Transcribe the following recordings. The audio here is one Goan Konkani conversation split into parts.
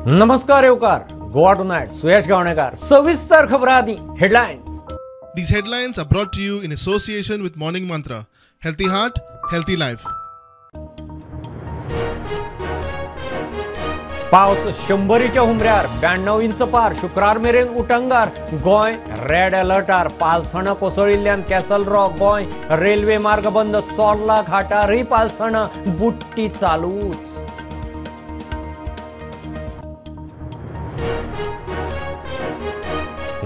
नमस्कार येवकार गोवा टुनायट सुयश गावणेकर सविस्तर खबरां आदी headlines. These headlines are brought to you in association with Morning Mantra. Healthy heart, healthy life. पावस शंबरीच्या हुमऱ्यार 92 इंच पार, शुक्रार मेरेन उटंगार. गोंय रेड अलर्टार, पालसणां कोसळिल्ल्यान कॅसल रॉक गोंय रेल्वे मार्ग बंद, चोर्ला घाटारय पालसणां, बुट्टी चालूच.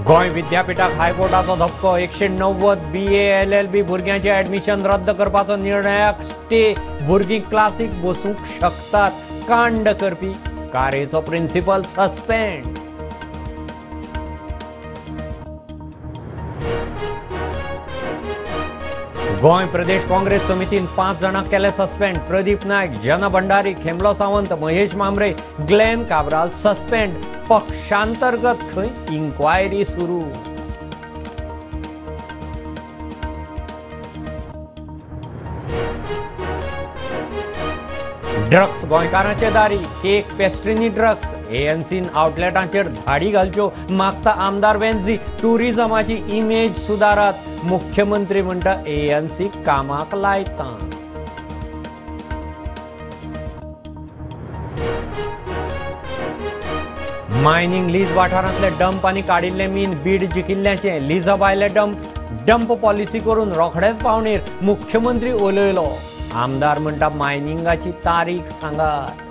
गोंय विद्यापीठाक हायकोर्टाचो धपको, 190 BA LLB भुरग्यांचें ऍडमिशन रद्द करपाचो निर्णयाक स्टे, भुरगीं क्लासीक बसूंक शकतात, कांड करपी कारेचो प्रिन्सिपल सस्पेंड. गोंय प्रदेश काँग्रेस समितीन 5 जाणांक केले सस्पेंड. प्रदीप नायक, जना भंडारी, खेमलो सावंत, महेश मामरे, ग्लेन काब्राल सस्पेंड. पक्षांतर्गत खंय इन्क्वायरी सुरू. ड्रग्स गोंयकारांचे दारी, केक पेस्ट्रीनी ड्रग्स, एएनसीन आउटलेटांचेर धाडी घालच्यो मागता आमदार वेन्झी. टुरिझमाची इमेज सुदारात, मुख्यमंत्री म्हणटा एएनसी कामाक लायता. मायनिंग लीज वाठारांतले डंप आनी काडिल्ले मीन बीड जिखिल्ल्याचें लिजा भायले डंप, डंप पॉलिसी करून रोखडेच पावणेर मुख्यमंत्री उलयलो. आमदार म्हणटा मायनिंगाची तारीख सांगात.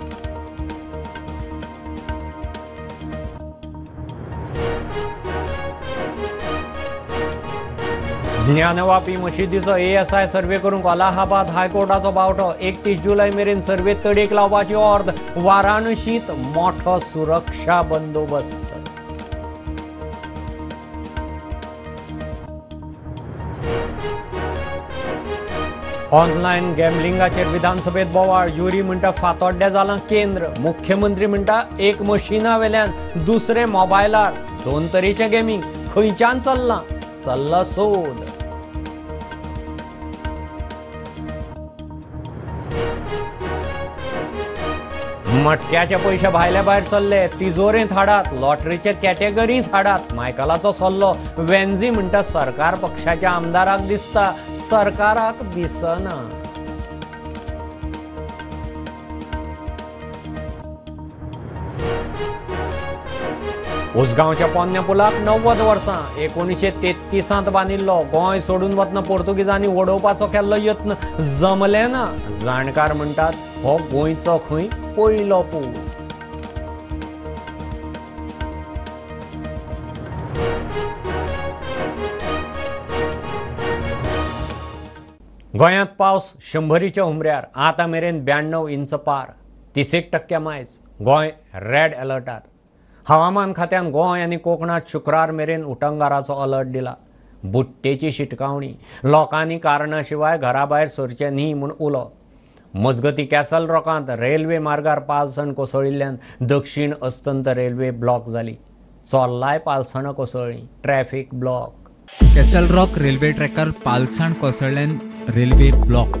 ज्ञानवापी मशिदीचो एएसआय सर्वे करूंक अलाहाबाद हायकोर्टाचो बावटो, 31 जुलय मेरेन सर्वे तडीक लावपाची ऑर्द. वाराणसींत मोठो सुरक्षा बंदोबस्त. ऑनलायन गॅमलिंगाचेर विधानसभेत बोवाळ, युरी म्हणटा फातोड्ड्या जालां केंद्र. मुख्यमंत्री म्हणटा एक मशिना वेल्यान दुसरे मोबायलार 2 तरेचें गेमींग खंयच्यान चल्लां, चल्ला सोद. मटक्याचे पयशे भायले भायर चल्ले, तिजोरेंत हाडात, लॉटरीचे कॅटेगरींत हाडात, मायकलाचो सल्लो. वेन्झी म्हणटा सरकार पक्षाच्या आमदाराक दिसता, सरकाराक दिसना. उसगांवच्या पोन्न्या पुलाक 90 वर्सां, 1933 बांदिल्लो. गोंय सोडून वतना पोर्तुगीजांनी वडोवपाचो केल्लो यत्न जमले ना. जाणकार म्हणटात हो गोंयचो खंय पयलो पूल. गोंयांत पावस शंबरीच्या हुमऱ्यार, आतां मेरेन 92 इंच पार, 31% मायज. गोंय रेड अलर्टार. हवामान खात्यान गोंय आनी कोकणांत शुक्रार मेरेन उटंगाराचो अलर्ट दिला. बुट्टेची शिटकावणी, लोकांनी कारणा शिवाय घरा भायर सरचें न्ही म्हूण उलो. मजगती कॅसल रॉकांत रेल्वे मार्गार पालसण कोसळिल्ल्यान दक्षिण अस्तंत रेल्वे ब्लॉक जाली. चोर्लाय पालसणां कोसळ्ळीं, traffic block. Castle Rock railway ट्रॅकार पालसण कोसळ्ळ्यान रेल्वे ब्लॉक.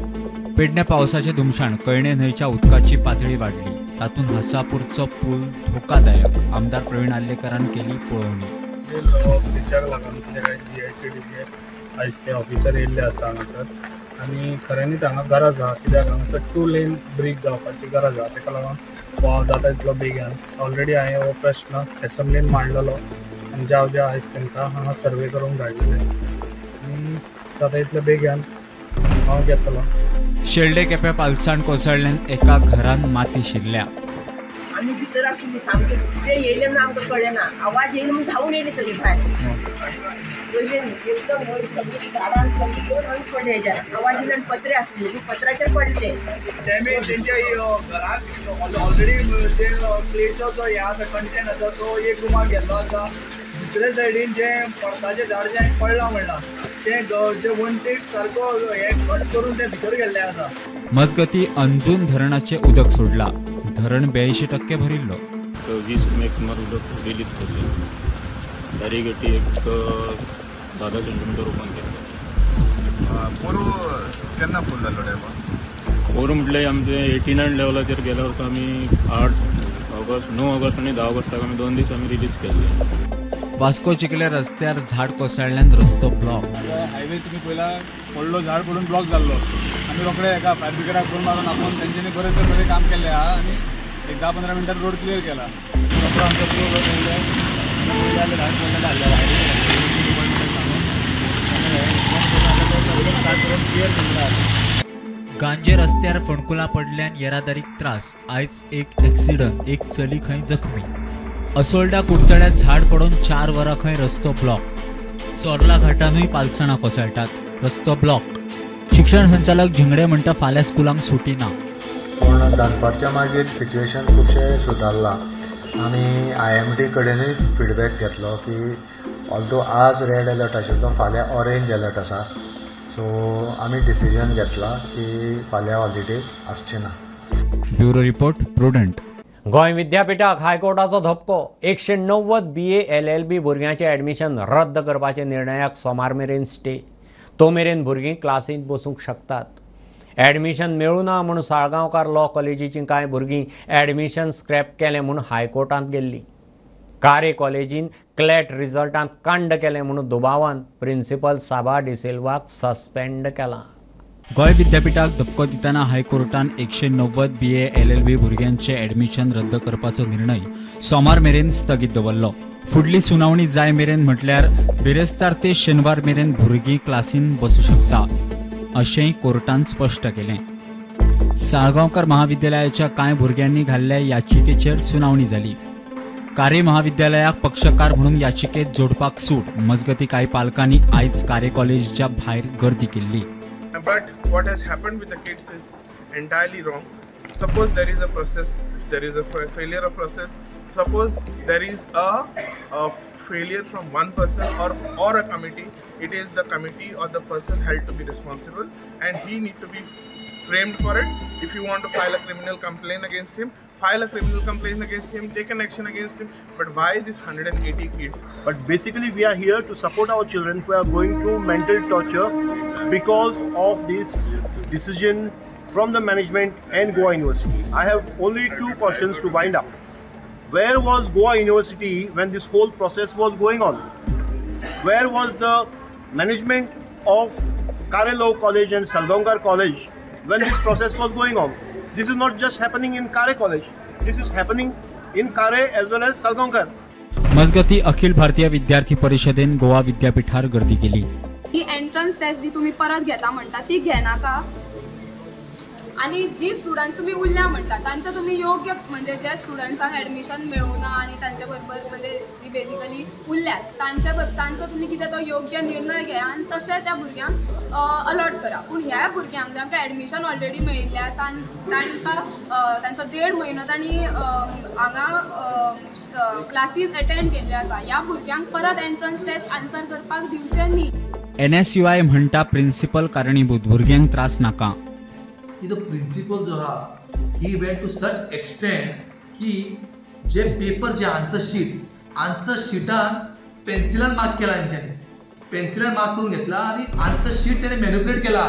पेडण्या पावसाचें धुमशाण, कळणे न्हंयच्या उदकाची पातळी वाडली, तातूंत हसापूरचो पूल धोकादायक. आमदार प्रवीण आर्लेकरान केली पळोवणी. ब्रिजाक लागून GICDचे आयज ते ऑफिसर येयल्ले आसा हांगासर आनी खऱ्यांनीच हांगा गरज आहा, कित्याक हांगासर 2 लेन ब्रीज जावपाची गरज आहा. ताका लागून हो जाता तितलो बेगीन. ऑलरेडी हांवें हो प्रश्न एसेंब्लीन मांडलेलो आनी ज्या ज्या आयज तांकां हांगा सर्वे करूंक धाडलेले आनी जाता तितले बेगीन हांव घेतलो. शेल्डे केप्या पालसाण कोसळ्ळ्यान एका घरान माती शिरल्या. आमी भितर आशिल्ली, सामकें ते येयले म्हणून आमकां कळ्ळें ना, आवाज येयलो म्हणून धांवून येयले सगळीं भायर. पयले एकदम वयर सगळीं झाडां सगळीं येवन आमी पडले हेज्यार. आवाज येयलो आनी पत्रे आसले, पत्राचेर पडले डॅमेज तेंच्या घराक ऑलरेडी जे क्लेचो जो हे आसा कंटेंट आसा तो एक रुमाक गेल्लो आसा. दुसरे सायडीन जे पणसाचें झाड जें पडलां म्हणलां तें जे वण्टीक सारको हे कट करून तें भितर गेल्लें आसा. मजगती अंजून धरणाचें उदक सोडलां, धरण 82% भरिल्लो. 20 मेक सुमार उदक रिलीज केल्लें. बॅरिगेटी एक 10 सेंटीमिटर ओपन केल्लें. पोरू केन्ना फूल जाल्लो डॅम? पोरू म्हटल्यार आमचें 89 लेवलाचेर गेल्या वर्सा आमी 8 ऑगस्ट 9 ऑगस्ट आनी 10 ऑगस्टाक आमी 2 दीस आमी रिलीज केल्ले. वास्को चिखले रस्त्यार झाड कोसळ्ळ्यान रस्तो ब्लॉक. हायवे तुमी पयला पडलो, झाड पडून ब्लॉक जाल्लो. आमी रोखडे एका फायर ब्रिगेडाक फोन मारून आपोवन तेंच्यांनी बरें तर बरें काम केल्लें आहा आनी एक 10-15 मिनटां रोड क्लियर केला. रोखडो आमचो रोड येयले, झाड पडलेलें हाडलें सांगून क्लियर केल्लें आहा. गांजे रस्त्यार फोंडकुलां पडल्यान येरादारीक त्रास. आयज एक एक्सिडंट, एक चली खंय जखमी. असोल्डा कुडचड्यात झाड पडून 4 वरां खंय रस्तो ब्लॉक. चोर्ला घाटानूय पालसणां कोसळटात, रस्तो ब्लॉक. शिक्षण संचालक झिंगडे म्हणटा फाल्यां स्कुलांक सुटी ना. पूण दनपारच्या मागीर सिच्युएशन खुबशें सुदारलां आनी IMD कडेनूय फिडबॅक घेतलो की ऑल्दो आज रेड अलर्ट आशिल्लो फाल्यां ऑरेंज अलर्ट आसा. सो आमी डिसिजन घेतला की फाल्यां हॉलिडे आसचे ना. Bureau report, Prudent. Goa विद्यापीठाक हायकोर्टाचो धपको. 190 BA LLB भुरग्यांचें एडमिशन रद्द करपाच्या निर्णयाक सोमार मेरेन स्टे. तो मेरेन भुरगीं क्लासींत बसूंक शकतात. एडमिशन मेळूं ना म्हूण साळगांवकार लॉ कॉलेजीचीं कांय भुरगीं एडमिशन स्क्रॅप केलें म्हूण हायकोर्टांत गेल्लीं. कारे कॉलेजीन क्लॅट रिजल्टांत कांड केलें म्हूण दुबावान प्रिन्सिपल साबा डिसिल्वाक सस्पेंड केलां. गोंय विद्यापीठाक धपको दितना हायकोर्टान 190 BA LLB भुरग्यांचे एडमिशन रद्द करपाचो निर्णय सोमार मेरेन स्थगीत दवरलो. फुडली सुनावणी जाय मेरेन म्हटल्यार बिरेस्तार ते शेनवार मेरेन भुरगीं क्लासीन बसूं शकता अशेंय कोर्टान स्पश्ट केलें. साळगांवकर महाविद्यालयाच्या कांय भुरग्यांनी घाल्ल्या याचिकेचेर सुनावणी जाली. कारे महाविद्यालयाक पक्षकार म्हणून याचिकेत जोडपाक सूट. मजगती कांय पालकांनी आयज कारे कॉलेजीच्या भायर गर्दी केल्ली. But what has happened with the kids is entirely wrong. Suppose there is a process, there is a failure of process. Suppose there is a failure from one person or a committee. It is the committee or the person held to be responsible, and he need to be framed for it. If you want to file a criminal complaint against him, file a criminal complaint against him, take an action against him. But why this 180 kids? But basically we are here to support our children who are going through mental torture because of this decision from the management and Goa University. I have only 2 questions to wind up. Where was Goa University when this whole process was going on? Where was the management of Kare Law College and Salgaonkar College when this process was going on? This is not just happening in Kare College. This is happening in Kare as well as Salgaonkar. मजगती अखिल भारतीय विद्यार्थी परिषदेन गोवा विद्यापीठार गर्दी केली. ही एंट्रन्स टेस्ट जी तुम्ही परत घेता म्हणता ती घेनाका आनी जी स्टुडंट्स तुम्ही उरल्या म्हणटा तांचे तुम्ही योग्य म्हणजे ज्या स्टुडंट्सांक एडमिशन मेळूना आनी तांचे बरोबर म्हणजे जी बेसिकली उरल्यात तांचे तांचो तुम्ही कितें तो योग्य निर्णय घेया आनी तशें त्या भुरग्यांक अलॉट करा. पूण ह्या भुरग्यांक जांकां एडमिशन ऑलरेडी मेळिल्लें आसा आनी तांकां तांचो 1.5 म्हयनो तांणी हांगा क्लासीस अटेंड केल्ले आसा, ह्या भुरग्यांक परत एंट्रन्स टेस्ट आन्सर करपाक दिवचें न्ही. NSUI म्हणटा प्रिन्सिपल कारणीभूत, भुरग्यांक त्रास नाका. की तो प्रिन्सिपल जो हा he went to such extent की जे पेपर जे आन्सर शीट आन्सर शीटान पेन्सिलान मार्क केला, तेंच्यांनी पेन्सिलान मार्क करून घेतला आनी आन्सर शीट तेणें मॅन्युपुलेट केला.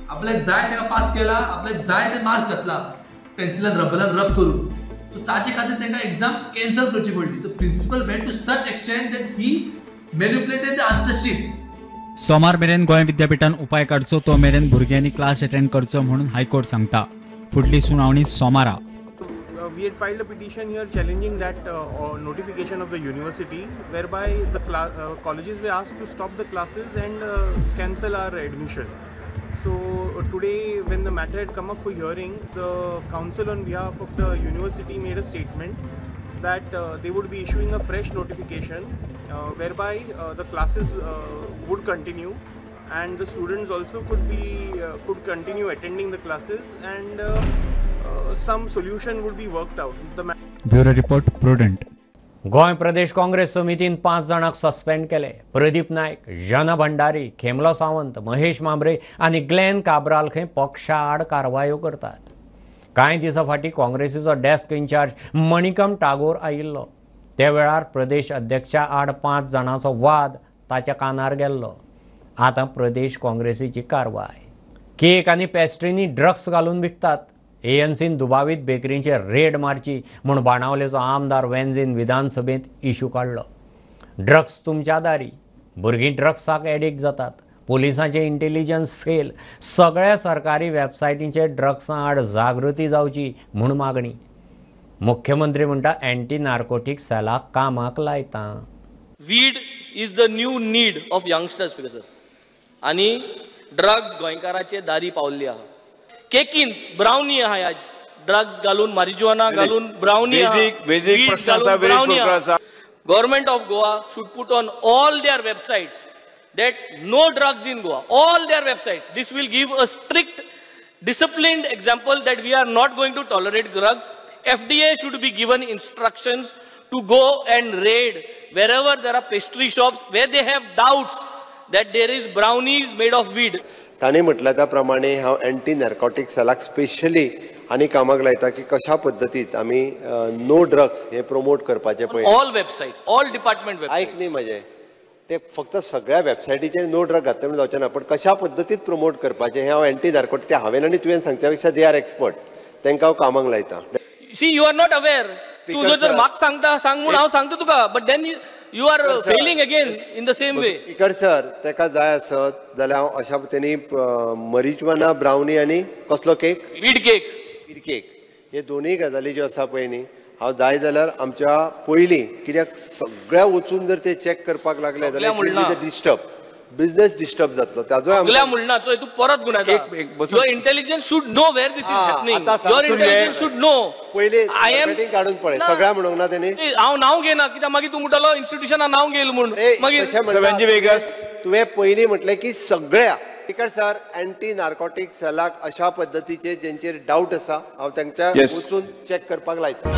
आपल्याक जाय तेका पास केला, आपल्याक जाय ते मार्क्स घातला पेन्सिलान रबरान रब करून. सो ताचे खातीर तांकां एग्जाम कॅन्सल करची पडली. तो principal went to such extent that he manipulated the answer sheet. सोमार मेरेन गोंय विद्यापीठान उपाय काडचो तो मेरेन भुरग्यांनी क्लास अटेंड करचो म्हणून हायकोर्ट सांगता. फुडली सुनावणी सोमारा. We had filed a petition here challenging that notification of the university whereby the colleges were asked to stop the classes and cancel our admission. So today when the matter had come up for hearing, the council on behalf of the university made a statement that they would be issuing a fresh notification whereby the classes would continue and the students also could continue attending the classes and some solution would be worked out. The bureau report, Prudent. Goa Pradesh Congress समितीन 5 जाणांक सस्पेंड केले. प्रदीप नायक, जना भंडारी, खेमलो सावंत, महेश मांब्रे आनी ग्लॅन काब्राल खंय पक्षा आड कारवायो करतात. कांय दिसां फाटीं काँग्रेसीचो डेस्क इन्चार्ज मणिकम टागोर आयिल्लो. त्या वेळार प्रदेश अध्यक्षा आड 5 जाणांचो वाद ताच्या कानार गेल्लो. आतां प्रदेश काँग्रेसीची कारवाय. केक आनी पेस्ट्रींनी ड्रग्स घालून विकतात. एएनसीन दुबावीत बेकरींचेर रेड मारची म्हूण बाणावलेचो आमदार वेन्झीन विधानसभेंत इशू काडलो. ड्रग्स तुमच्या दारी, भुरगीं ड्रग्साक एडिक्ट जातात, पोलिसांचें इंटेलिजन्स फेल, सगळ्या सरकारी वेबसायटींचेर ड्रग्सां आड जागृती जावची म्हूण मागणी. मुख्यमंत्री म्हणटा एंटी नार्कोटीक सेलाक कामाक लायता. Weed is the new need of youngsters speaker sir. आनी ड्रग्स गोंयकाराचे दारी पावल्ली आहा. केकीन ब्रावनी आहा, आज ड्रग्स घालून मारिजुआना घालून ब्रावनी आहा. Government of Goa should put on all their websites that no drugs in Goa, all their websites. This will give a strict, disciplined example that we are not going to tolerate drugs. FDA should be given instructions to go and raid wherever there are pastry shops where they have doubts that there is brownies made of weed. तांणी म्हटल्या त्या प्रमाणे हांव एंटी नार्कोटीक सेलाक स्पेशली आनी कामाक लायता की कशा पद्दतीत आमी नो ड्रग्स हे प्रमोट करपाचें पळय. All websites, all department websites. आयक न्ही म्हजें, ते फक्त सगळ्या वेबसायटीचेर नो ड्रग घातले म्हणून जावचें ना, पण कशा पद्दतीत प्रमोट करपाचें हें हांव एंटी नार्कोटीक ते हांवें आनी तुवें सांगच्या पेक्षा they are expert, तांकां हांव कामाक लायता. See, you are not aware. तूं जर म्हाका सांगता सांग म्हूण हांव सांगता तुका, but then you are failing again in the same way. Speaker sir, ताका जाय आसत जाल्यार हांव अशा तेणी मरिजुआना ब्रावनी आनी कसलो cake, weed cake, weed cake हे दोनूय गजाली ज्यो आसा पळय न्ही, हांव जाय जाल्यार आमच्या पयलीं कित्याक सगळ्या वचून जर ते चॅक करपाक लागले जाल्यार डिस्टर्ब, बिझनेस डिस्टर्ब जातलो. ताजो म्हणना चोय तूं परत गुणायता. Your intelligence should know where this is happening. Your intelligence should know. पयलीं I am काडून पळय सगळ्या म्हणूंक ना तेणी. हांव नांव घेना कित्याक मागीर तूं म्हणटलो इन्स्टिट्युशना नांव घेयल म्हूण. मागीर तुवें पयलीं म्हटलें की सगळ्या. स्पीकर सर, एंटी नार्कोटीक सेलाक अशा पद्दतीचे जेंचेर डावट आसा हांव तांच्या वचून चॅक करपाक लायता.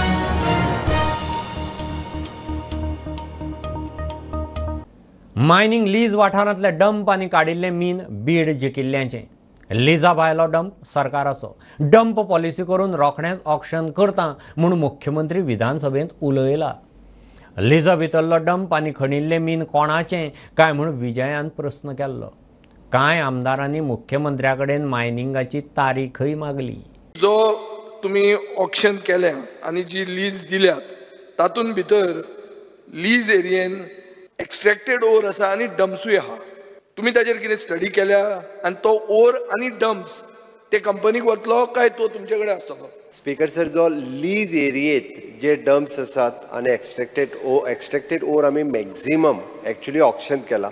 मायनिंग लीज वाठारांतले डंप आनी काडिल्लें मीन बीड जिखिल्ल्याचें. लिजा भायलो डंप सरकाराचो. डंप पॉलिसी करून रोखडेंच ऑक्शन करता म्हूण मुख्यमंत्री विधानसभेंत उलयला. लिजा भितरलो डंप आनी खणिल्लें मीन कोणाचें काय म्हूण विजयान प्रस्न केल्लो. कांय आमदारांनी मुख्यमंत्र्या कडेन मायनिंगाची तारीखय मागली. जो तुमी ऑक्शन केलें आनी जी लीज दिल्यात तातूंत भितर लीज एरियेन एक्स्ट्रॅक्टेड ओर आसा आनी डम्सूय आहा. तुमी ताजेर कितें स्टडी केल्या आनी तो ओर आनी डम्स ते कंपनीक वतलो काय तो तुमचे कडेन आसतलो? स्पीकर सर, जो लीज एरियेत जे डम्स आसात आनी एक्स्ट्रॅक्टेड ओर आमी मॅक्झिमम एक्चुली ऑक्शन केला.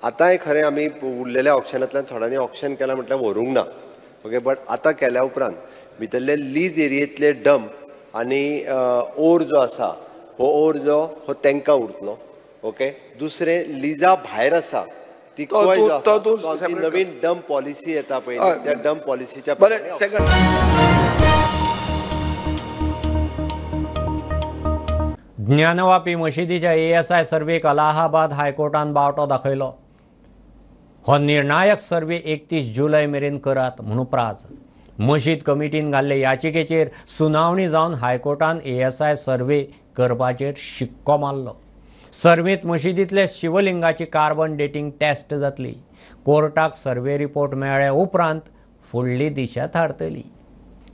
आतांय खरें आमी उरलेल्या ऑक्शनांतल्यान थोड्यांनी ऑक्शन केलां म्हटल्यार व्हरूंक ना, ओके, बट आतां केल्या उपरांत भितरले लीज एरियेंतले डम्प आनी ओर जो आसा हो ओर जो हो तांकां उरतलो, ओके. दुसरें लिजा भायर आसा ती नवीन डम्प पॉलिसी येता पळय, त्या डम्प पॉलिसीच्या. बरें, सेकंड. ज्ञानवापी मशिदीच्या एएसआय सर्वेक अलाहाबाद हायकोर्टान बावटो दाखयलो. हो निर्णायक सर्वे 31 जुलय मेरेन करात म्हूण प्राज. मशीद कमिटीन घाल्ले याचिकेचेर सुनावणी जावन हायकोर्टान एएसआय सर्वे करपाचेर शिक्को मारलो. सर्वेंत मशिदींतले शिवलिंगाची कार्बन डेटिंग टेस्ट जातली. कोर्टाक सर्वे रिपोर्ट मेळ्ळे उपरांत फुडली दिशा थारतली.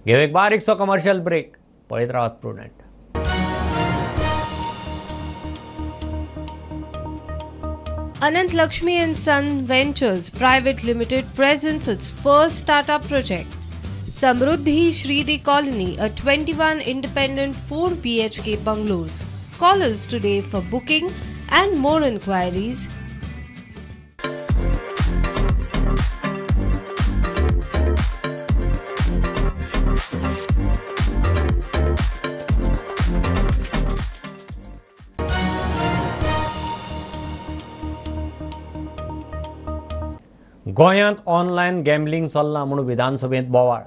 घेव एक बारीकसो कमर्शियल ब्रेक. पळयत रावात Prudent. Anant Lakshmi and Son Ventures Private Limited presents its first startup project, Samruddhi Shridi Colony, a 21 independent 4 BHK bungalows. Call us today for booking and more inquiries. गोंयांत ऑनलायन गॅम्बलिंग चल्लां म्हूण विधानसभेंत बोवाळ.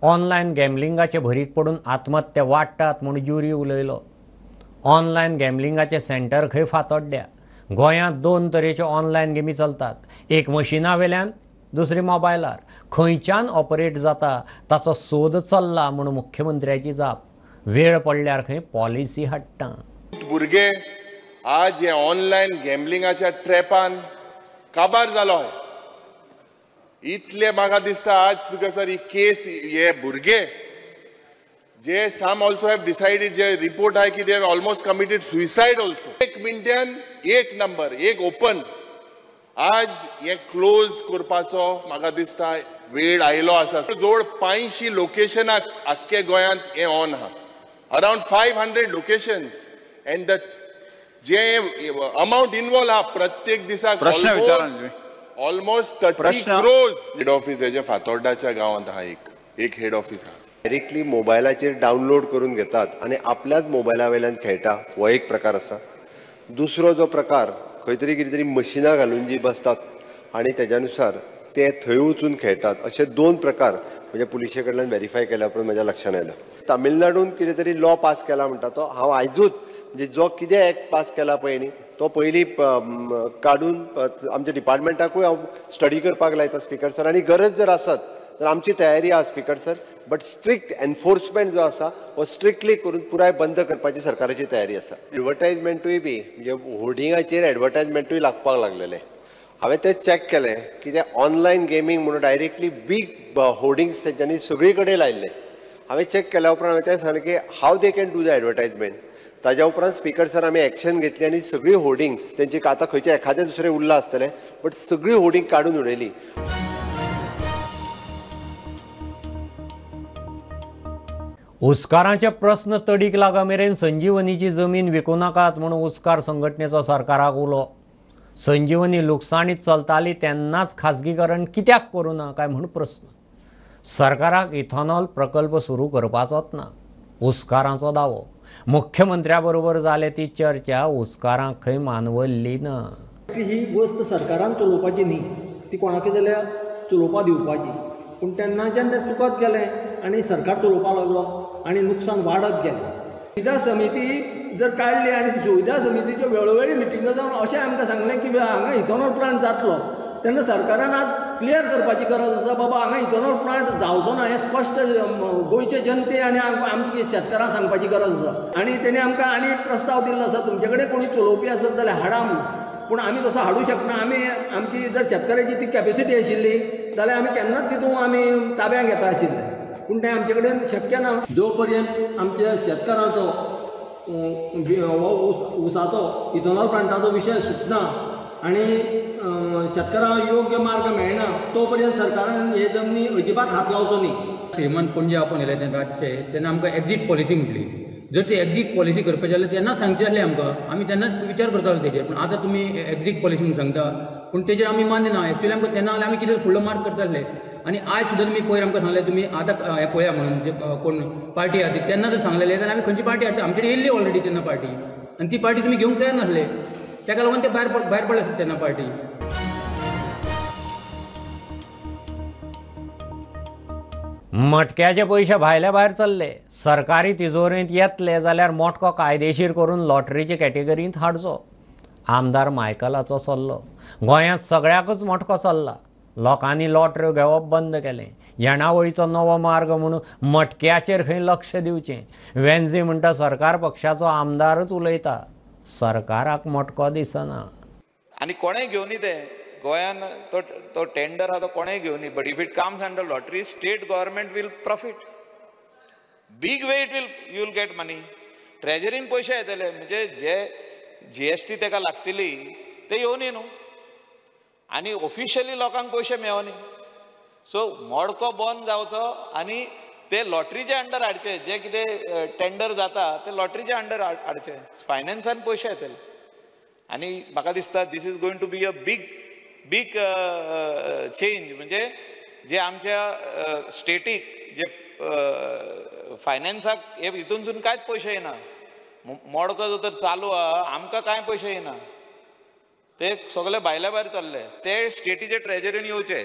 ऑनलायन गॅम्बलिंगाचे भरीक पडून आत्महत्या वाडटात म्हूण ज्युरी उलयलो. ऑनलायन गॅम्बलिंगाचे सेंटर खंय फातोड्ड्या. गोंयांत दोन तरेच्यो ऑनलायन गेमी चलतात, एक मशिना वेल्यान, दुसरी मोबायलार. खंयच्यान ऑपरेट जाता ताचो सोद चल्ला म्हूण मुख्यमंत्र्याची जाप. वेळ पडल्यार खंय पॉलिसी हाडटा. भुरगे आज हे ऑनलायन गॅम्बलिंगाच्या ट्रॅपान काबार जालो. इतले म्हाका दिसता आज स्पीकर सर ही केस हे भुरगे जे सम ऑल्सो have decided, जे रिपोर्ट आहे की they have almost committed suicide also. एक मिनटान एक नंबर एक ओपन आज हे क्लोज करपाचो म्हाका दिसता वेळ आयलो आसा. जोड 500 लोकेशनाक आख्खे गोंयांत हे ऑन आहा, around 500 locations and the J amount involve आहा प्रत्येक दिसाक प्रश्न विचारा ऑलमोस्ट 30 क्रोर्स. हेड ऑफिस हेजे फातोर्डाच्या गांवांत आहा, एक हेड ऑफिस आहा. डायरेक्टली मोबायलाचेर डावनलोड करून घेतात आनी आपल्याच मोबायला वयल्यान खेळटा, हो एक प्रकार आसा. दुसरो जो प्रकार खंय तरी कितें तरी मशिनां घालून जी बसतात आनी तेज्या नुसार ते थंय वचून खेळटात, अशे दोन प्रकार म्हणजे पुलिशे कडल्यान वेरीफाय केल्या उपरांत म्हज्या लक्षांत आयला. तामिळनाडून कितें तरी लॉ पास केला म्हणटा तो हांव आयजूच म्हणजे जो कितें एक्ट पास केला पळय न्ही तो पयलीं काडून आमच्या डिपार्टमेंटाकूय हांव स्टडी करपाक लायता स्पीकर सर. आनी गरज जर आसत तर आमची तयारी आसा speaker sir, but strict enforcement जो आसा हो स्ट्रिक्टली करून पुराय बंद करपाची सरकाराची तयारी आसा. एडवर्टायजमेंटूय बी म्हणजे होर्डिंगाचेर एडवर्टायजमेंटूय लागपाक लागलेले. हांवें तें चॅक केलें की ते ऑनलायन गेमींग म्हणून डायरेक्टली बीग होर्डिंग्स तेंच्यांनी सगळी कडेन लायिल्ले. हांवें चॅक केल्या उपरांत हांवें तें सांगलें की how they can do the advertisement. ताज्या उपरांत स्पीकर सर आमी एक्शन घेतली आनी सगळी होर्डिंग्स तेंची आतां खंयचे एखादें दुसरें उरलां आसतलें बट सगळी होर्डिंग काडून उडयली. उस्कारांचे प्रस्न तडीक लागा मेरेन संजीवनीची जमीन विकूं नाकात म्हूण उस्कार संघटनेचो सरकाराक उलो. संजीवनी लुकसाणीत चलताली तेन्नाच खाजगीकरण कित्याक करूं ना काय म्हूण प्रस्न. सरकाराक इथेनॉल प्रकल्प सुरू करपाचोच ना, उस्कारांचो दावो. मुख्यमंत्र्या बरोबर जाले ती चर्चा उस्कारांक खंय मानवल्ली ना. ही वस्त सरकारान चलोवपाची न्ही, ती कोणाकय जाल्यार चलोवपा दिवपाची, पूण तेन्नाच्यान तें चुकत गेलें आनी सरकार चलोवपाक लागलो आनी नुकसान वाडत गेलें. सुविधा समिती जर काडली आनी सुविधा समितीच्यो वेळोवेळी मिटिंगो जावन अशें आमकां सांगलें की हांगा इथेनॉल प्लांट जातलो, तेन्ना सरकारान आज क्लियर करपाची गरज आसा बाबा हांगा इथेनॉल प्लांट जावचो ना हें स्पश्ट गोंयचे जनते आनी आमचे शेतकारांक सांगपाची गरज आसा. आनी तेणी आमकां आनी एक प्रस्ताव दिल्लो आसा, तुमचे कडेन कोणी चलोवपी आसत जाल्यार हाडा म्हणून, पूण आमी तसो हाडूं शकना. आमी आमची जर शेतकऱ्याची ती कॅपेसिटी आशिल्ली जाल्यार आमी केन्नाच तितून आमी ताब्यांत घेता आशिल्ले, पूण तें आमचे कडेन शक्य ना. जो पर्यंत आमच्या शेतकारांचो हो ऊसाचो इथेनॉल प्लांटाचो विशय सुटना आनी शेतकारांक योग्य मार्ग मेळना तो पर्यंत सरकारान हे जमनी अजिबात हात लावचो न्ही. श्रीमंत पणजे आपण येयले तेन्ना रातचे तेन्ना आमकां एक्झीट पॉलिसी म्हटली. जर ती एक्झीट पॉलिसी करपाची जाल्यार तेन्ना सांगचें आसलें आमकां, आमी तेन्नाच विचार करताले तेजेर, पूण आतां तुमी एक्झीट पॉलिसी म्हणून सांगता पूण तेजेर आमी मान्य ना. एक्चुअली आमकां तेन्ना जाल्यार आमी कितें फुडलो मार्ग करताले. आनी आयज सुद्दां तुमी पयर आमकां सांगलें तुमी आतां हें पळया म्हणून जे कोण पार्टी आहा ती तेन्ना जर सांगलेलें जाल्यार आमी खंयची पार्टी हाडटा, आमचे कडेन येयल्ली ऑलरेडी तेन्ना पार्टी आनी ती पार्टी तुमी घेवंक तयार नासले, ताका लागून ते भायर पडले तेन्ना पार्टी. मटक्याचे पयशे भायल्या भायर चल्ले. सरकारी तिजोरेंत येतले जाल्यार मटको कायदेशीर करून लॉटरीचे कॅटेगरींत हाडचो, आमदार मायकलाचो सल्लो. गोंयांत सगळ्याकूच मटको चल्ला, लोकांनी लॉटऱ्यो घेवप बंद केलें. येणावळीचो नवो मार्ग म्हणून मटक्याचेर खंय लक्ष दिवचें. वेन्झी म्हणटा सरकार पक्षाचो आमदारच उलयता, सरकाराक मटको दिसना. आनी कोणें घेवनी तें गोंयान तो टेंडर आहा तो कोणें घेवनी, but if it comes under lottery state government will profit big way, it will you will get money. ट्रेजरीन पयशे येतले, म्हणजे जे GST तेका लागतली ते येवनी न्हू, आनी ऑफिशियली लोकांक पयशे मेळोनी. सो मडको बंद जावचो आनी ते लॉटरीचे अंडर हाडचे, जे कितें टेंडर जाता ते लॉटरीचे अंडर हाडचे, फायनान्सान पयशे येतले. आनी म्हाका दिसता this is going to be a big big change, म्हणजे जे आमच्या स्टेटीक जे फायनान्साक हे हितूनसून कांयच पयशे येना. मडको जो तर चालू आहा आमकां कांय पयशे येना, ते सगळे भायल्या भायर चल्ले, ते स्टेटीचे ट्रेजरीन येवचे.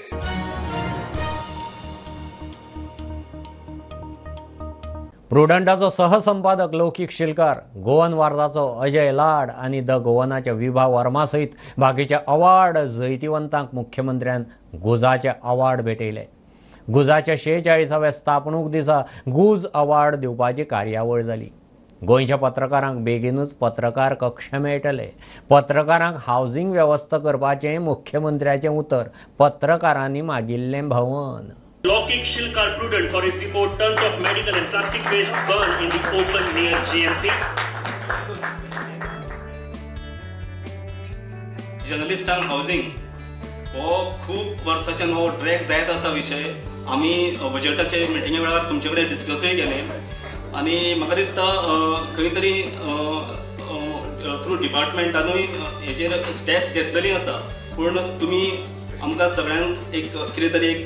प्रुडंटाचो सहसंपादक लौकीक शिलकार, गोवन वार्ताचो अजय लाड आनी the गोवनाच्या विभा वर्मा सयत बाकीच्या अवॉर्ड जैतिवंतांक मुख्यमंत्र्यान गुजाचे अवॉर्ड भेटयले. गुजाच्या 46व्या स्थापणूक दिसा गुज अवॉर्ड दिवपाची कार्यावळ जाली. गोंयच्या पत्रकारांक बेगीनूच पत्रकार कक्ष मेळटले. पत्रकारांक हावजींग वेवस्था करपाचें मुख्यमंत्र्याचें उतर, पत्रकारांनी मागिल्लें भवन. Lokik Shilkar Prudent for his report Tons of Medical and Plastic Waste Burn in the Open near GMC. जर्नलिस्टांक housing हो खूब वर्साच्यान हो ड्रॅग जायत आसा विशय. आमी बजेटाचे मिटिंगे वेळार तुमचे कडेन डिस्कसूय केलें आनी म्हाका दिसता खंय तरी थ्रू डिपार्टमेंटानूय हेजेर स्टेप्स घेतलेली आसा, पूण तुमी आमकां सगळ्यांक एक कितें तरी एक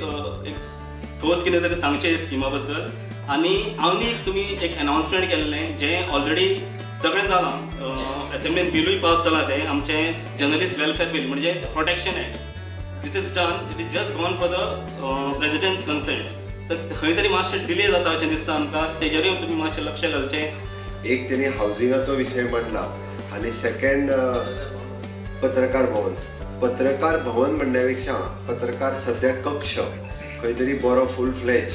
ठोस कितें तरी सांगचें स्किमा बद्दल. आनी आनीक तुमी एक अनावन्समेंट केल्लें जें ऑलरेडी सगळें जालां, असेंब्लीन बिलूय पास जालां, तें आमचें जर्नलिस्ट वेलफेअर बील म्हणजे protection act. This is done, it is just gone for the president's consent. तर खंय तरी मातशें डिले जाता अशें दिसता आमकां, तेजेरूय तुमी मातशें लक्ष घालचें. एक तेणी हावजिंगाचो विशय मांडला आनी सेकंड पत्रकार भवन. पत्रकार भवन म्हणण्या पेक्षा पत्रकार सद्या कक्ष खंय तरी बरो फूल फ्लॅज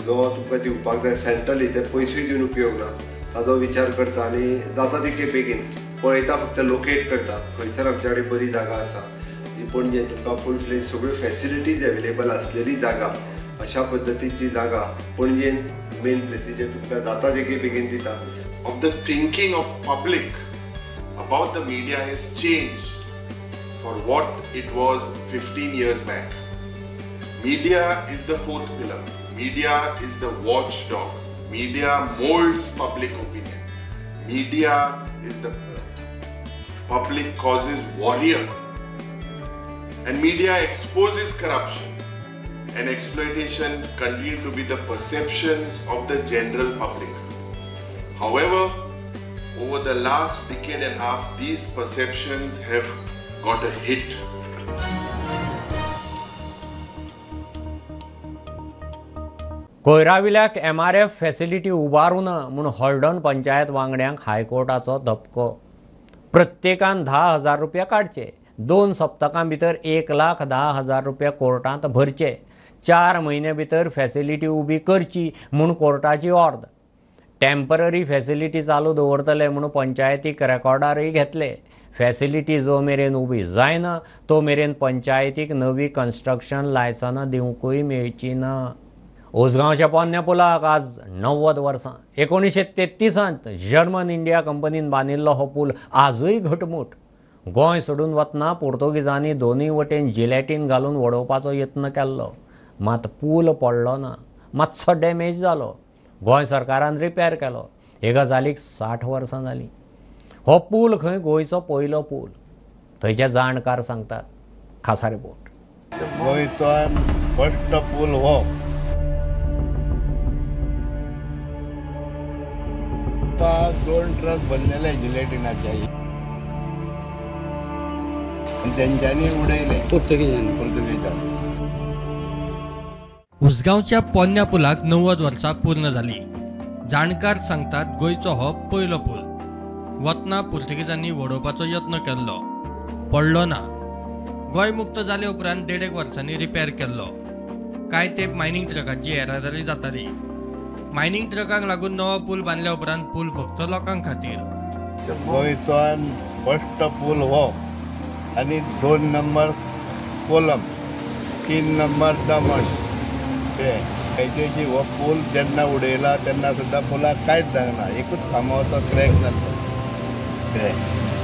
जो तुमकां दिवपाक जाय सेंट्रली, ते पयसूय दिवन उपयोग ना, ताजो विचार करता आनी जाता तितके बेगीन पळयता, फक्त लोकेट करता खंयसर आमच्या कडेन बरी जागा आसा जी पणजे तुमकां फूल फ्लॅज सगळ्यो फॅसिलिटीज अवेलेबल आसलेली जागा, अशा पद्दतीची जागा पणजेन मेन प्लेसीचेर तुमकां जाता तितके बेगीन दिता. Of the thinking of public about the media has changed for what it was 15 years back. Media is the fourth pillar. Media is the watchdog. Media molds public opinion. Media is the public causes warrior. And media exposes corruption and exploitation continue to be the perceptions of the general public. However, over the last decade and a half, these perceptions have got a hit. कोयराविल्याक MRF facility उबारूं ना म्हूण हळदोण पंचायत वांगड्यांक हायकोर्टाचो धपको. प्रत्येकान 10,000 रुपया काडचे, 2 सप्तकां भितर 1,10,000 रुपया कोर्टांत भरचे, 4 म्हयन्या भितर फॅसिलिटी उबी करची म्हूण कोर्टाची ऑर्द. टेम्पररी फॅसिलिटी चालू दवरतले म्हूण पंचायतीक रेकॉर्डारूय घेतले. फॅसिलिटी जो मेरेन उबी जायना तो मेरेन पंचायतीक नवी कन्स्ट्रक्शन लायसनां दिवंकूय मेळची ना. उसगांवच्या पोन्न्या पुलाक आज 90 वर्सां. 1933 जर्मन इंडिया कंपनीन बांदिल्लो हो पूल आजूय घटमूट. गोंय सोडून वतना पोर्तुगीजांनी दोनूय वटेन जिलेटीन घालून वडोवपाचो यत्न केल्लो, मात पूल पडलो ना, मातसो डॅमेज जालो. गोंय सरकारान रिपेर केलो. हे गजालीक 60 वर्सां जालीं. हो पूल खंय गोंयचो पयलो पूल, थंयचे जाणकार सांगतात. खासा रिपोर्ट. गोंयचो फर्स्ट पूल हो 2 ट्रक भरलेले जिलेटिनाचे तेंच्यांनी उडयले पोर्तुगीजांनी. उसगांवच्या पोन्न्या पुलाक 90 वर्सां पूर्ण जाली. जाणकार सांगतात गोंयचो हो पयलो पूल. वतना पुर्तुगीजांनी वडोवपाचो यत्न केल्लो, पडलो ना. गोंय मुक्त जाले उपरांत 1.5 वर्सांनी रिपेर केल्लो. कांय तेंप मायनींग ट्रकांची येरादारी जाताली. मायनींग ट्रकांक लागून नवो पूल बांदल्या उपरांत पूल फक्त लोकां खातीर. गोंयचो फर्स्ट पूल हो आनी 2 नंबर कोलम, 3 नंबर दमण. ते हेजे हो पूल जेन्ना उडयला तेन्ना सुद्दां पुलाक कांयच जायना, एकूच खांबो क्रॅक जालो. ते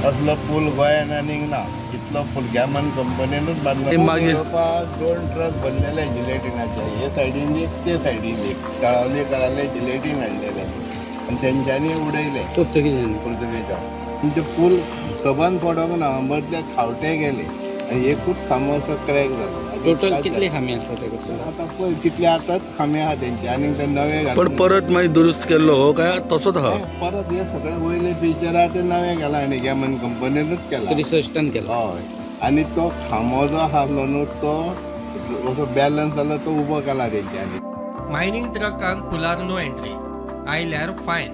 असलो पूल गोंयान आनीक ना, इतलो पूल गॅमन कंपनीनूच बांदलो. 2 ट्रक भरलेले जिलेटिनाचे, हे सायडीन एक ते सायडीन एक, तळावली कराले जिलेटीन हाडलेले आनी तेंच्यांनी उडयले पोर्तुगीजांनी. तुमचे पूल सबंद पडोंक ना, मदले खावटे गेले आनी एकूच खांबो असो क्रॅक जालो. टोटल कितले खांबे आसा ते? आतां पळय कितले आतांच खांबे आहा तेंचे आनी ते नवे. पण परत मागीर दुरुस्त केल्लो हो काय तसोच आहा? परत हे सगळे वयले फिचर आहा ते नवे केला आनी गॅमन कंपनीनूच केला, 63 केला. हय, आनी तो खांबो जो आसलो न्हू तो असो बॅलन्स जालो, तो उबो केला तेंच्यांनी. मायनींग ट्रकांक पुलार नो एंट्री, आयल्यार फायन.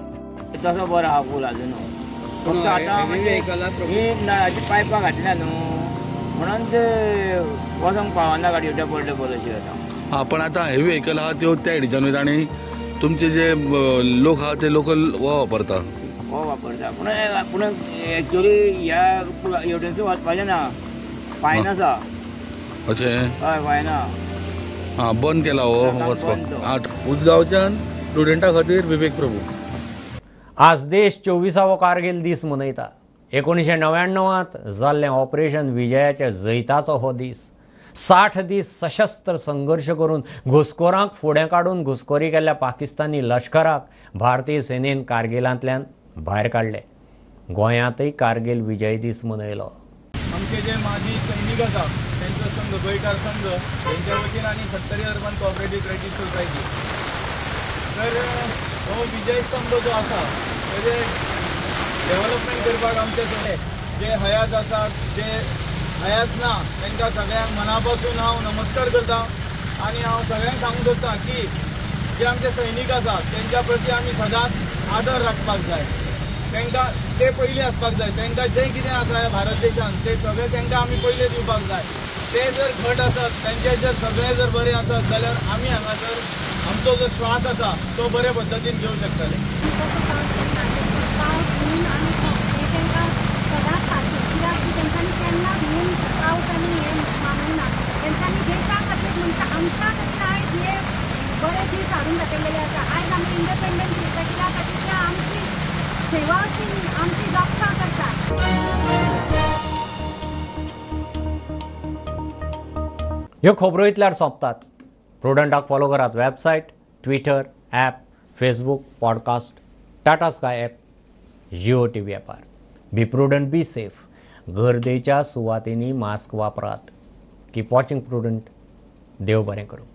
तसो बरो आहा पूल आजून, फक्त आतां म्हणजे ही नळाची पायपां घातल्या न्हू म्हणून ते वचोंक पावना गाडी डबल डबल अशी जाता. हां, पण आतां हेवी व्हेकल आहा त्यो त्या सायडीच्यान वयता आनी तुमचे जे लोक आहा ते लोकल हो वापरता. हो वापरता, पूण पूण एक्चुअली ह्या हेवटेनसून वचपाचें ना, फायन आसा. अशें? हय, फायन आहा. हां बंद केला हो वचपाक. 8 उजगांवच्यान प्रुडंटा खातीर विवेक प्रभू. आज देश 24वो कारगिल दीस मनयता. 1999 जाल्लें ऑपरेशन विजयाच्या जैताचो हो दीस. 60 दीस सशस्त्र संघर्श करून घुसखोरांक फुडें काडून घुसखोरी केल्ल्या पाकिस्तानी लश्कराक भारतीय सेनेन कारगिलांतल्यान भायर काडले. गोंयांतय कारगिल विजय दीस मनयलो. आमचे जे माजी सैनिक आसा तेंचो संघ, गोंयकार संघ, तेंच्या वतीन आनी Sattari urban cooperative credit society, तर हो विजय स्तंभ जो आसा तेजे डेव्हलपमेंट करपाक आमचे सगळे जे हयात आसात, जे हयात ना, तांकां सगळ्यांक मना पासून हांव नमस्कार करता आनी हांव सगळ्यांक सांगूंक सोदता की जे आमचे सैनीक आसात तेंच्या प्रती आमी सदांच आदर राखपाक जाय. तांकां ते पयलीं आसपाक जाय. तांकां जें कितें आसा ह्या भारत देशान तें सगळें तांकां आमी पयलीं दिवपाक जाय. ते जर घट आसत, तांचे जर सगळें जर बरें आसत जाल्यार आमी हांगासर आमचो जो श्वास आसा तो बरे पद्दतीन घेवंक शकतले. बरे दीस हाडून घातलेले आसा. आयज आमी इंडिपेंडंट दिता कित्या खातीर ते आमची सेवा अशी आमची रक्षा करतात. ह्यो खबरो इतल्यार सोंपतात. प्रुडंटाक फॉलो करात website, Twitter, app, Facebook, podcast, Tata Sky app, Jio TV ॲपार. Be prudent, be safe. गर्देच्या सुवातींनी मास्क वापरात. Keep watching Prudent. देव बरें करूं.